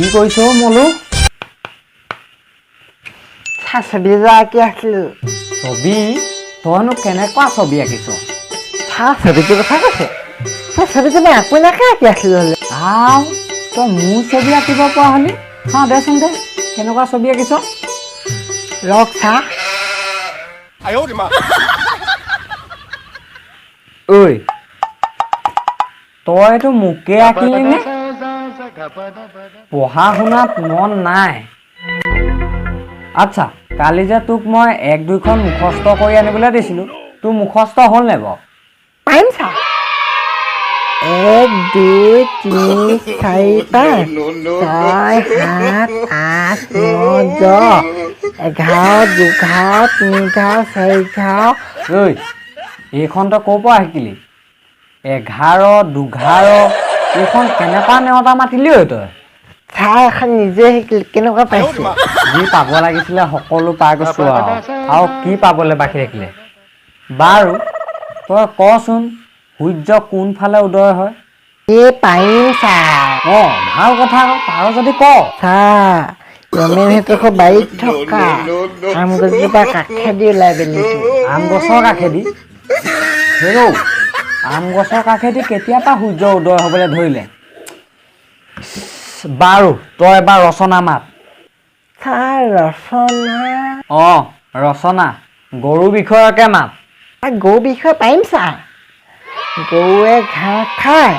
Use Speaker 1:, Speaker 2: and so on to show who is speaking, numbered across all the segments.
Speaker 1: কি কৰিছ অ' মলো?
Speaker 2: ছাৰ, ছবি এটা আঁকি আছিলোঁ।
Speaker 1: ছবি? তইনো কেনেকুৱা ছবি আঁকিছ?
Speaker 2: ছাৰ, ছবিটোৰ কথা কৈছে? ছাৰ, ছবিটো মই আপোনাকে আঁকি আছিলোঁ হ'লে।
Speaker 1: আও, তই মোৰ ছবি আঁকিব পৰা হ'লি? চাওঁ দেচোন, দে, কেনেকুৱা ছবি আঁকিছ।
Speaker 2: লওক ছাৰ।
Speaker 3: 哎呦我的妈！
Speaker 1: ঐ, তইতো মোকে আঁকিলি নে? পঢ়া শুনাত মন নাই। আচ্ছা, কালি যে তোক মই এক দুইখন মুখস্থ কৰি আনিবলৈ দিছিলোঁ, তোৰ মুখস্থ হ'ল নে বাৰু?
Speaker 2: পাৰিম ছাৰ। 1, 2, 3, 4, 5, 6, 7, 8, 9, 10, 11, 12, 13, 14।
Speaker 1: ঐ, এইখন তই ক'ৰ পৰা শিকিলি? 11 দুঘাৰ, এইখন কেনেকুৱা নেওতা মাতিলি ঐ তই?
Speaker 2: ছাৰ, এখন নিজে শিকিলোঁ। কেনেকুৱা পাইছোঁ?
Speaker 1: যি পাব লাগিছিলে সকলো পাই গৈছো। আৰু আৰু কি পাবলৈ বাকী থাকিলে বাৰু? তই কচোন, সূৰ্য কোনফালে উদয় হয়?
Speaker 2: এই পাৰিম ছাৰ।
Speaker 1: অঁ, ভাল কথা আকৌ। পাৰ যদি ক।
Speaker 2: ছাৰ, ৰমেনহঁতৰ বাৰীত থকা আম গছজোপা কাষেদি ওলাই বেলিটো।
Speaker 1: আম গছৰ কাষেদি? হেৰৌ, আম গছৰ কাষেদি কেতিয়াৰ পৰা সূৰ্য উদয় হ'বলৈ ধৰিলে? বাৰু, তই এবাৰ ৰচনা মাত।
Speaker 2: ছাৰ, ৰচনা?
Speaker 1: অঁ, ৰচনা, গৰু বিষয়কে মাত।
Speaker 2: ছাৰ, গৰু বিষয়ে পাৰিম ছাৰ। গৰুৱে ঘাঁহ খায়,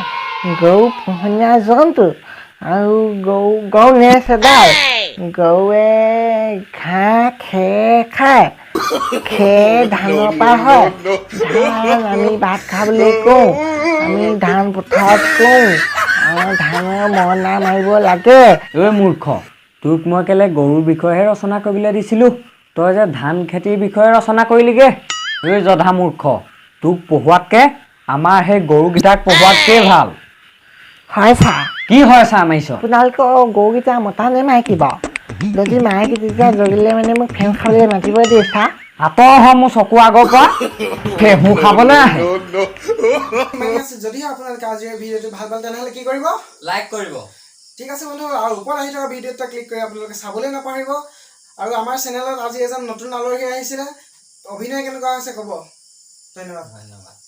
Speaker 2: গৰু পোহনীয়া জন্তু আৰু গৰু গৰু নেচেদাই। গৰুৱে ঘাঁহ, খেৰ খায়। খেৰ ধানৰ পৰা হয়। ধান আমি ভাত খাবলৈ কওঁ। আমি ধান পথাৰত কওঁ আৰু ধানৰ মৰণা মাৰিব লাগে।
Speaker 1: ঐ মূৰ্খ, তোক মই কেলে গৰুৰ বিষয়েহে ৰচনা কৰিবলৈ দিছিলোঁ, তই যে ধান খেতিৰ বিষয়ে ৰচনা কৰিলিগে। ঐ জধা মূৰ্খ, তোক পঢ়োৱাতকৈ আমাৰ সেই গৰুকেইটাক পঢ়োৱাতকৈ ভাল।
Speaker 2: হয় ছাৰ।
Speaker 1: কি হয় ছাৰ মাৰিছ?
Speaker 2: আপোনালোকৰ গৰুকেইটা মতা নে মাইকী বাৰু? যদি মাইকী, তেতিয়া জগিলে মানে মোক ফেন খাবলৈ মাতিব দেই ছাৰ।
Speaker 1: আঁতৰ হ মোৰ চকুৰ আগৰ পৰা, ফেহু খাবলৈ আহে।
Speaker 4: মানে আছে। যদিহে আপোনালোকে আজিৰ এই ভিডিঅ'টো ভাল পালে, তেনেহ'লে কি কৰিব?
Speaker 1: লাইক কৰিব।
Speaker 4: ঠিক আছে বন্ধু, আৰু ওপৰত আহি থকা ভিডিঅ'ত এটা ক্লিক কৰি আপোনালোকে চাবলৈ নাপাহৰিব। আৰু আমাৰ চেনেলত আজি এজন নতুন আলহী আহিছিলে। অভিনয় কেনেকুৱা হৈছে ক'ব। ধন্যবাদ।
Speaker 1: ধন্যবাদ।